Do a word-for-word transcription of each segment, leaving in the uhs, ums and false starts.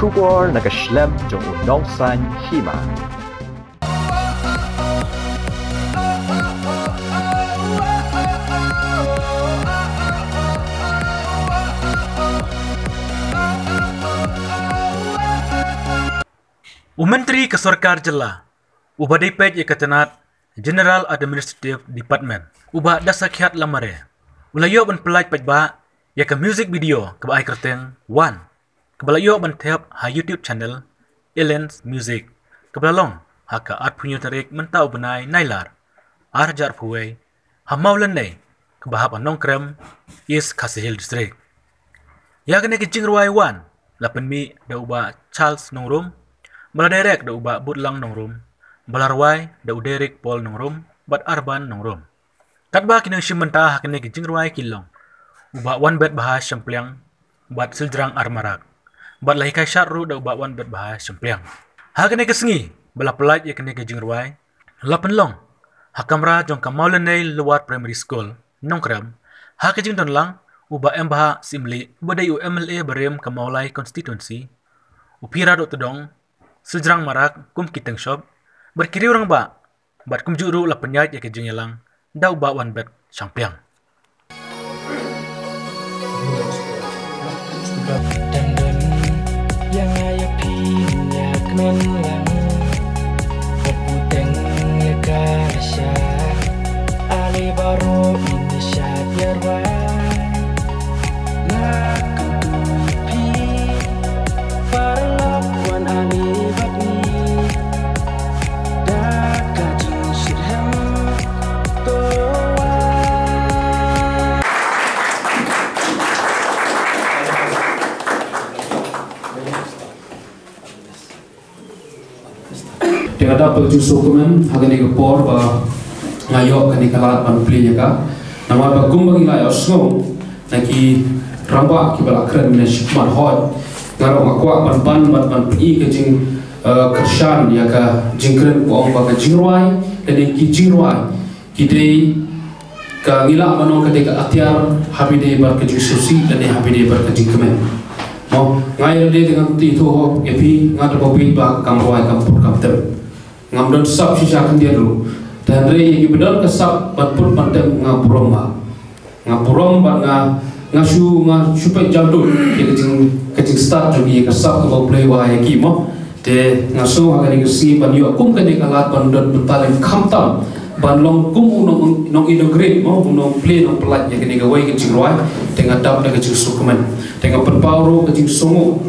Khubor na ka shlem jong u Nongsaiñ Hima. U Myntri ka Sorkar Jylla, uba dei peit ïa ka tnat General Administrative Department, u Bah Dasakhiat Lamare, u la ïoh ban pyllait paidbah ïa ka music video kaba ai kyrteng Wan, kaba la ïoh ban thep ha YouTube channel Elens Music, kaba la long ha ka arphew hynñiew tarik mynta u bnai Nailar, ar hajar arphew wei, ha Mawlynnai, kaba hap ha Nongkrem, East Khasi Hills District. Ïa kane ka jingrwai Wan la pynmih da u Bah Charles Nongrum, ba la direct da u Bah Butlang Nongrum, ba la rwai da u Derek Paul Nongrum bad Arban Nongrum. Katba ki nongshim bynta ha kane ka jingrwai ki long u Bah Wanbet Bahai Shympliang bad Siljrang R Marak, bad la hikai shad ruh da u Bah Wanbet Bahai Shympliang. Ha kane ka sngi ba la pyllait ïa kane ka jingrwai, la pynlong ha kamra jong ka Mawlynnai Lower Primary School, Nongkrem, ha ka jingdon lang u Bah Embha Syiemlieh, uba dei u M L A barim ka Mawlai Constituency, u Piraduh Tdong, Siljrang Marak kum ki tengshop, bad ki riew rangbah, bad kumjuh ruh la pynïaid ïa ka jingïalang da u Bah Wanbet Shympliang. Te nga dap ka jingsngewkmen ha kane ka por ba nga ïoh kane ka lad ban plie ïa ka. Namar ba kumba ngi la ïohsngew na ki rangbah kiba la kren ne shipmat hoi, nga ruh nga kwah ban ban ban ban pyni ka jing, eh, kyrshan ïa ka jingkren ba ong ba ka jingrwai, kane ki jingrwai ki dei ka ngi lah ban ong ka dei ka atiar ha phi dei bad ka jingsngewsih, ka dei ha phi dei bad ka jingkmen. Mo, nga ïa dei tang ti tu ho, ïa phi nga da ba bit ba kam rwai kam put kam tem. Ngam don sap shisha khyndiat ruh. Te hynrei ïa kiba don ka sap ban put ban tem nga burom ba. Nga burom bad nga, nga shu, nga shu peit jam tu ïa ka jing, ka jingstad jong ki, ka sap kaba U Blei wai ïa ki mo. Te nga sngew ha kane ka sngi ban ïoh kum kane ka lad ban don bynta lem khamtam ban long kum u nong, nong inaugurate mo, u nongplie nongpyllait ïa kane kawei ka jingrwai. Te nga dap da ka jingsngewkmen. Te nga pynpaw ruh ka jingsngewnguh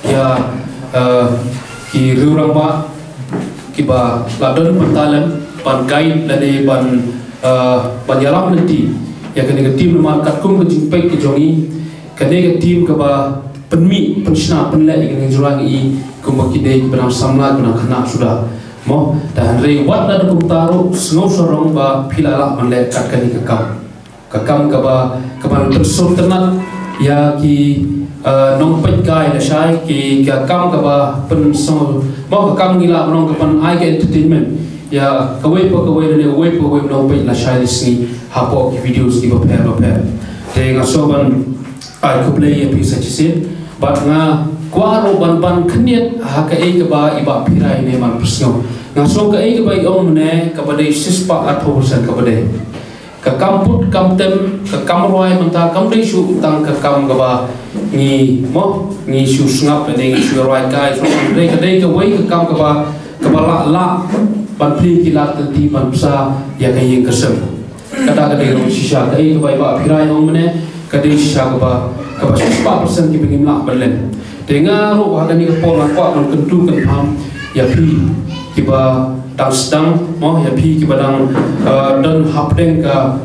ïa, eh, ki riew rangbah kiba la don bynta lem ban guide lane ban, eh, ban ïalam lynti ïa kane ka team namar katkum ka jingpeit ka jong ngi. Kane ka team kaba pynmih, pynshna, pynleh ïa kane ka jingrwai ngi i kumba ki dei kiba dang samla, kiba dang khynnah suda. Mo, te hynrei wat la da kumta ruh sngew sarong ba phi la lah ban leh kat kane ka kam. Ka kam kaba, kaban pynsngewtynnat ïa ki, eh, nongpeitkai lashai, ki, ka kam kaba pynsngew, mo, ka kam ngi lah ban ong kaban ai ka entertainment ïa kawei pa kawei lane uwei pa uwei u nongpeit lashai la sngi hapoh ki videos kiba pher bapher. Te nga sngew ban ai khublei ïa phi sa shisien. Bad nga kwah ruh ban ban khyndiat ha kaei kaba i Bah Phirai ne man pyrsngew. Nga sngew kaei kaba i ong mynne kaba dei shispah arphew percent kaba dei. Ka kam put kam tem, ka kam rwai mynta kam dei shu tang ka kam kaba ngi mo, ngi shu sngap ne ngi shu rwai kai, shu dei ka dei kawei ka kam kaba, kaba lah lah ban plie ki lad lynti ban bsa ïa ka ïing ka sem. Kata ka dei ruh shisha kaei kaba i Bah Phirai ong mynne, ka dei shisha kaba, kaba shispah percent kiba ngim lah ban leh. Te nga ruh ha kane ka por nga kwah ban kyntu kynpham ïa phi kiba dang sdang mo, ïa phi kiba dang, eh, don hapdeng ka,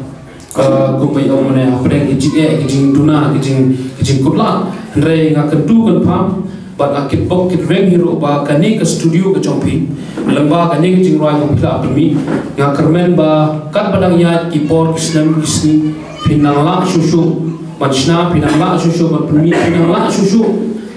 eh, kumba i ong mynne, hapdeng ka jingeh, ka jingduna, ka jing, ka jingkutlad. Hynrei nga kyntu kynpham bad nga kitbok kitrwiang hi ruh ba kane ka studio ka jong phi, lyngba kane ka jingrwai kaba phi la pynmih, nga kyrmen ba katba dang ïaid ki por ki snem ki sngi phin nang lah shuh shuh ban shna, phin nang lah shuh shuh ban pynmih, phin nang lah shuh shuh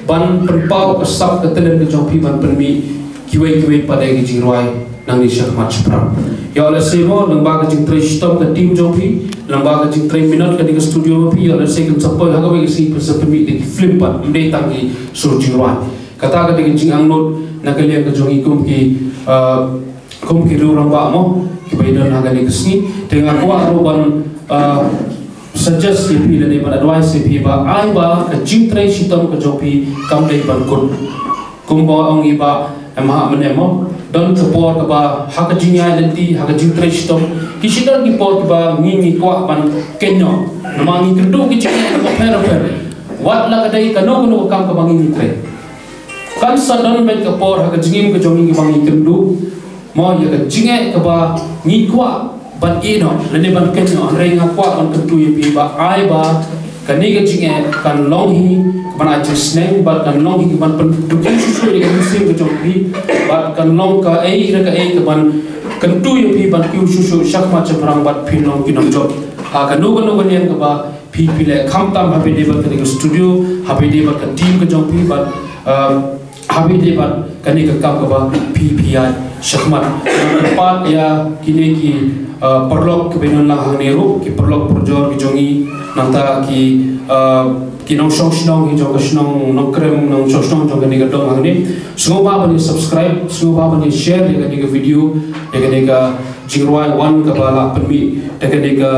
ban pynpaw ka sap ka talent ka jong phi ban pynmih kiwei kiwei pat de ki jingrwai nangne shakhmat shaphrang. Ïoh lehse mo, lyngba ka jingtrei shitom ka team jong phi, lyngba ka jingtrei minot kane ka studio jong phi, ïoh lehse kan sa poi ha kawei ka sngi phin sa pynmih da ki film pat, ym dei tang ki sur jingrwai. Kata ka dei ka jingangnud na ka liang ka jong i kum ki, uh, kum ki riew rangbah mo, kiba i don ha kane ka sngi. Te nga kwah ruh ban, uh, suggest ïa phi lane ban advice ïa phi ba ai ba ka jingtrei shitom ka jong phi kam dei ban kut. Kumba ong i Bah, em ha mane mo, don ka por kaba ha ka jingïaid lynti, ha ka jingtrei shitom, ki shu don ki por kiba ngi ngi kwah ban kynnoh. Namar ngi kynduh ki jingeh kiba pher pher. Wat la ka dei kano kano ka kam kaba ngi ngi trei. Kan sa don beit ka por ha ka jingim ka jong ngi kaba ngi kynduh mo ïa ka jingeh kaba ngi kwah ban ïehnoh lane ban kynnoh, hynrei nga kwah ban kyntu ïa phi ba ai ba kane ka jingeh kan long hi kaban ai jingsneng bad kan long hi kaban pyndukut shuh shuh ïa ka mynsiem ka jong phi bad kan long kaei re kaei kaban kyntu ïa phi ban kiew shuh shuh shakhmat shaphrang bad phin long ki nongjop ha kano kano ka liang kaba phi phi leh, khamtam haba ïadei bad kane ka studio, haba ïadei bad ka team ka jong phi bad, um, haba ïadei bad kane ka kam kaba phi phi ïaid shakhmat. Nga kyrpad ïa kine ki, uh, paralok kiba ïanong lang hangne ruh, ki paralok parajor ki jong ngi, nangta ki, uh, ki nongshong shnong ki jong ka shnong Nongkrem, nongshong shnong jong kane ka dong hangne. Sngewbha ban ïa subscribe, sngewbha ban ïa share ïa kane ka video, ïa kane ka jingrwai wan kaba la pynmih da kane ka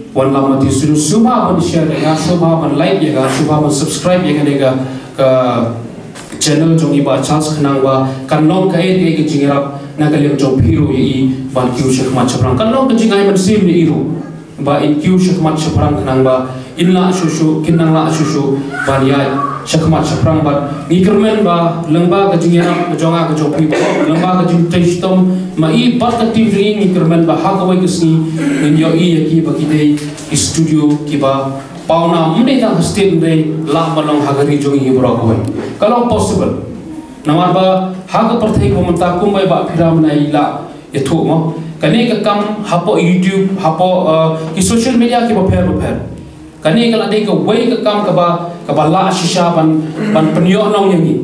Wanlam Mati Studio. Sngewbha ban share ïa ka, sngewbha ban like ïa ka, sngewbha ban subscribe ïa kane ka, ka channel jong i Bah Charles khnang ba kan long kaei kaei ka jingïarap na ka liang jong phi ruh ïa i ban kiew shakhmat shaphrang. Kan long ka jingai mynsiem ïa i ruh ba in kiew shakhmat shaphrang khnang ba in lah shuh shuh, kin nang lah shuh shuh ban ïaid shakhmat shaphrang bad ngi kyrmen ba lyngba ka jingïarap ka jong nga ka jong phi baroh, lyngba ka jingtrei shitom ma i bad ka team jong i, ngi kyrmen ba ha kawei ka sngi ngin ïohi ïa ki ba ki dei ki studio kiba pawnam, ym dei tang ha state, hynrei lah ban long ha ka ri jong i baroh kawei. Ka long possible. Namar ba ha ka pyrthei kaba mynta kumba i Bah Pyrshah mynta i la ïathuh mo, kane ka kam hapoh YouTube, hapoh, uh, ki social media kiba pher bapher. Kane ka la dei kawei ka kam kaba, kaba lah shisha ban, ban pynïoh nong ïa ngi.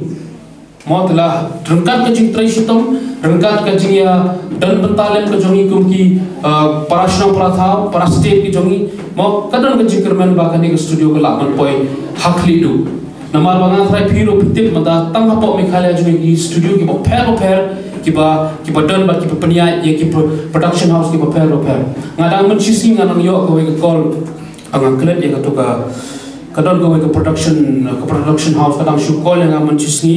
Mo, te la ryngkat ka jingtrei shitom, ryngkat ka jingïadon bynta lem ka jong i kum ki, uh, para shnong, para thaw, para state ki jong i. Mo, ka don ka jingkyrmen ba kane ka studio ka lah ban poi ha khlieh duh. Namar ba nga tharai phi ruh phi tip mynta tang hapoh Meghalaya jong ngi ki studio kiba pher bapher, kiba, kiba don bad kiba pynïaid ïa ki pro-, production house kiba pher bapher. Nga dang mynshisngi nga nang ïoh kawei ka call, nga klet ïa kato ka, ka don kawei ka production, ka production house ka dang shu call ïa nga mynshisngi,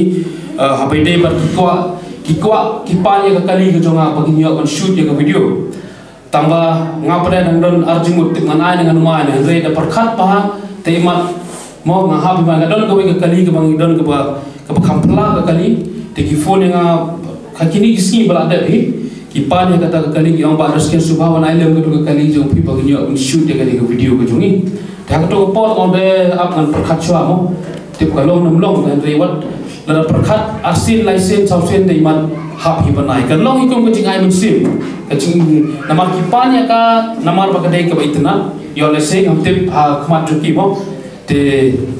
uh, haba ïadei bad ki kwah, ki kwah, ki pan ïa ka kali ka jong nga ba kin ïoh ban shoot ïa ka video. Tang ba nga pat dang don ar jingmut, tip ngan ai ne ngan ym ai ne, hynrei da pyrkhat bha, te imat mo nga hap imat, nga don kawei ka kali kaba ngi don kaba, kaba kham phylla ka kali, te ki phone ïa nga ha kine ki sngi ba la dep hi, ki pan ïa kata ka kali, ki ong Bah Rasken, sngewbha wan ai lem kato ka kali jong phi ba ngin ïoh ban shoot ïa kane ka video ka jong ngi. Te ha kato ka por nga ong de ap ngan pyrkhat shuwa mo. Tip ka long ne ym long, hynrei wat lada pyrkhat arsien, laisien, sawsien, te imat hap hi ban ai. Kan long hi kum ka jingai mynsiem, ka jing, namar ki pan ïa ka, namar ba ka dei kaba itynnad. Ïoh lehse ngam tip ha khmat jong ki mo. Te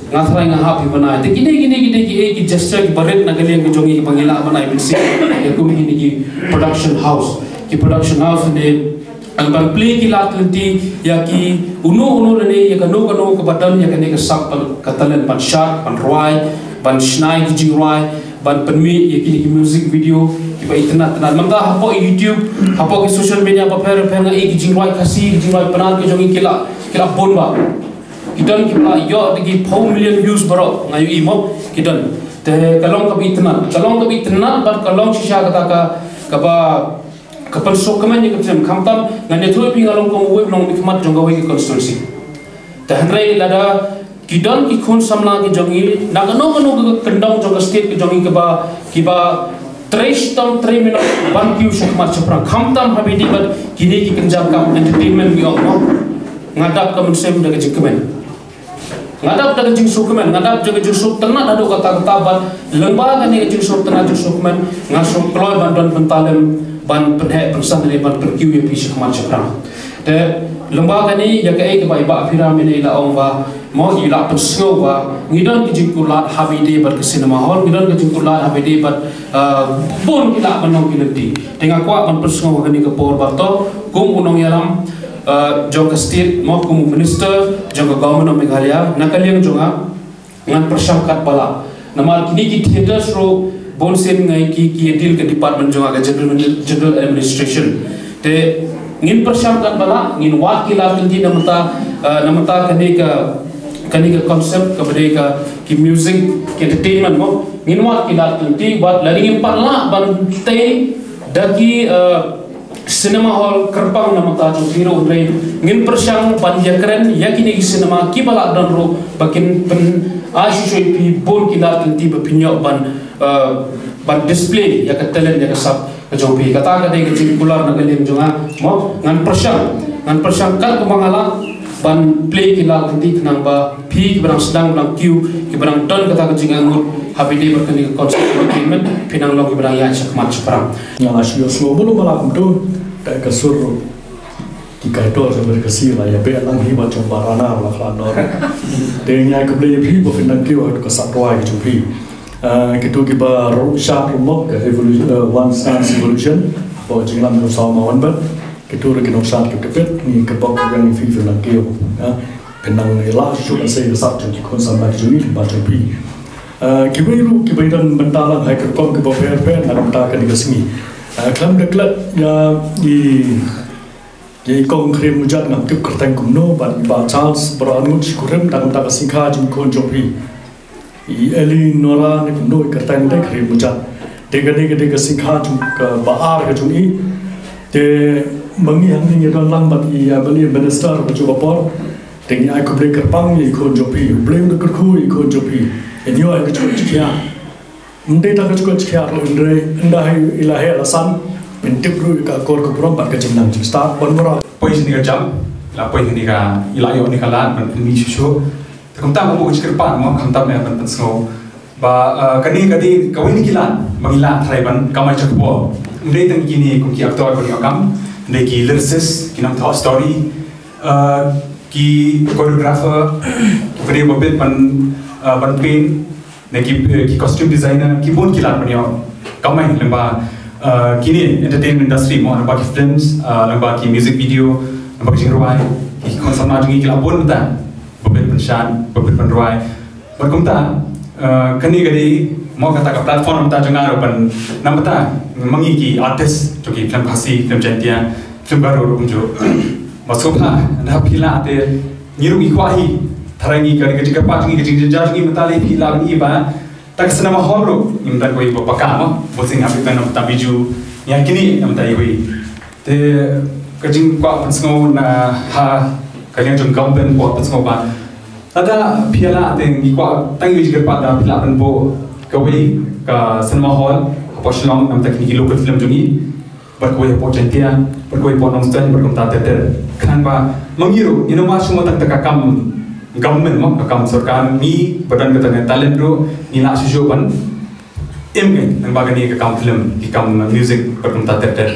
nga tharai nga hap hi ban ai. Te kine, kine, kine, ki, eh, ki gesture kiba rit na ka liang ka jong ngi ba ngi lah ban ai mynsiem ïa kum kine ki production house. Ki production house ne Ang ban plie ki lad lynti ïa ki uno uno lane ïa kano kano kaba don ïa kane ka sap, ban, ka talent ban shad, ban rwai, ban shna ïa ki jingrwai, ban pynmih ïa kine ki music video kiba itynnad tynnad. Mynta hapoh YouTube, hapoh ki social media bapher bapher nga ïohi ki jingrwai Khasi, ki jingrwai Pnar ki jong ngi ki la, ki la bun bha. Ki don kiba la ïoh da ki phew million views baroh nga ïohi mo, ki don. Te ka long kaba itynnad, ka long kaba itynnad bad ka long shisha kata ka, kaba ka pynsngewkmen ïa ka jingim, khamtam ngan ïathuh ïa phi nga long kum uwei u nongmihkhmat jong kawei ka constituency. Te hynrei lada ki don ki khun samla ki jong ngi na kano kano ka kyndong jong ka state ka jong ngi kaba, kiba trei shitom trei minot ban kiew shakhmat shaphrang, khamtam haba ïadei bad kine ki kynja kam entertainment ngi ong mo, nga dap ka mynsiem da ka jingkmen. Nga dap da ka jingsngewkmen, nga dap da ka jingsngewtynnad haduh katta katta bad lyngba kane ka jingsngewtynnad jingsngewkmen nga sngewkloi ban don bynta lem ban pynheh pynsan lem ban pynkiew ïa phi shakhmat shaphrang. Te lyngba kane ïa kaei kaba i Bah Pyrshah mynne i la ong ba mo i la pynsngew ba ngi don ki jingkutlad haba ïadei bad ka cinema hall, ngi don ki jingkutlad haba ïadei bad, ah, bun ki lah ban long ki lynti. Te nga kwah ban pynsngew ha kane ka por ba to kum u nongïalam, uh, jong ka state mo, kum u minister jong ka Government of Meghalaya, na ka liang jong nga ngan pyrshang katba lah. Namar kine ki theatres ruh bun sien ngi ki ki deal ka department jong ka general, general administration. Te ngin pyrshang katba lah, ngin wad ki lad ki lynti na bynta, eh, na bynta kane ka, kane ka concept kaba dei ka ki music, ki entertainment mo. Ngin wad ki lad ki lynti, wat lada ngim pat lah ban tei da ki, eh, cinema hall kyrpang na bynta jong phi ruh, hynrei ngin pyrshang ban ïakren ïa kine ki cinema kiba lah don ruh ba kin pyn-, ai shuh shuh ïa phi bun ki lad ki lynti ba phin ïoh ban, eh, ban display ïa ka talent, ïa ka sap ka jong phi. Kata ka dei ka jingkular na ka liang jong nga mo. Ngan pyrshang, ngan pyrshang kat kumba nga lah ban play ki lad ki lynti khnang ba phi kiba dang sdang, ba dang kiew, kiba dang don kata ka jingangnud ha ba ïadei bad kane ka concert entertainment, phin nang long kiba dang ïaid shakhmat shaphrang. Nga la shu ïohsngew bun ba la kumto, te ka sur ki kaitor jong ka si la ïa beh lang hi ba jong ba rana la khlad nor. Te nga khublei ïa phi ba phin nang kiew ha ka sap rwai ka jong phi. Ah, kito kiba rung sha ruh mo ka Evolution, eh, One Stance Evolution, ba jinglam jong saw ma wan ban. Kito ruh ki nongshad ki kpet, ngi kyrpad ïa ngi phi phin nang kiew. Ah, phin nang ïa la shuh shuh ka sap jong ki khun samla ki jong ngi ba jong phi. Ah, kiwei ruh kiba ïadon bynta lang ha ki rukom kiba pher pher na ka bynta kane ka sngi. Ah, khlem da klet ïa i, ïa i kong Khyriem Mujat, ngam tip kyrteng kumno, bad i Bah Charles Barohangut Shikurim, na ka bynta ka sngikha jingkhun jong phi. I Eleanora ne kumno i kyrteng, dei Khyriem Mujat. Te kane ka dei ka sngikha jong ka ba ar ka jong i. Te ma ngi hangne ngi don lang bad i, ah, bad i minister ka jong ka por. Te ngi ai khublei kyrpang ïa i khun jong phi, U Blei un da kyrkhu ïa i khun jong phi. Ngi ïoh ïa ka jingkhuslai. Ym dei tang ka jingkhuslai ruh, hynrei ynda hei i la heh la san, phin tip ruh ïa ka akor ka burom bad ka jingnang jingstad ban wanrah. Poi shane ka jam, la poi shane ka, i la ïoh ne ka lad ban pynmih shuh shuh. Te kumta mo, ka jingkyrpad mo, khamtam ne ban pynsngew ba, eh, kane ka dei kawei na ki lad ba ngi lah tharai ban kamai cha ka bor. Ym dei tang kine kum ki actor ba ngi ïoh kam, ym dei ki lyricist, ki nongthoh story, eh, ki choreographer, ki briew ba bit ban, eh, ban paint, ne ki, eh, ki costume designer, ki bun ki lad ban ïoh kamai lyngba, eh, kine entertainment industry mo, lyngba ki films, eh, lyngba ki music video, lyngba ki jingrwai, ki khun samla jong ngi ki la bun mynta ba bit ban shad, ba bit ban rwai. Bad kumta, eh, kane ka dei mo kata ka platform mynta jong nga ruh ban, na mynta ma ngi ki artist jong ki film Khasi, film Jaiñtia, film Garo ruh kumjuh. Ba sngewbha, ynda phi lah te ngi ruh ngi kwah hi. Tharai ngi ka, ka jingkyrpad jong ngi, ka jingjynjar jong ngi mynta lei phi lah ban i ba ta ka cinema hall ruh, ngi mynta kawei ba paka mo, bun sien ha phi mynta na mynta Bijou, ngi ha kine na mynta iwei. Te ka jingkwah pynsngew na ha ka liang jong government, kwah pynsngew ba lada phi lah te ngi kwah tang ïa ka jingkyrpad da phi lah ban buh kawei ka cinema hall hapoh Shillong na bynta kine ki local film jong ngi, bad kawei hapoh Jaiñtia, bad kawei hapoh Nongstoiñ, bad kumta ter ter. Khnang ba ma ngi ruh ngin ym wad shuh mo tang da ka kam government mo, ka kam sorkar, ngi ba don kata ka talent ruh ngi lah shuh shuh ban im ngi, nang ba kane ka kam film, ki kam music, bad kumta ter ter.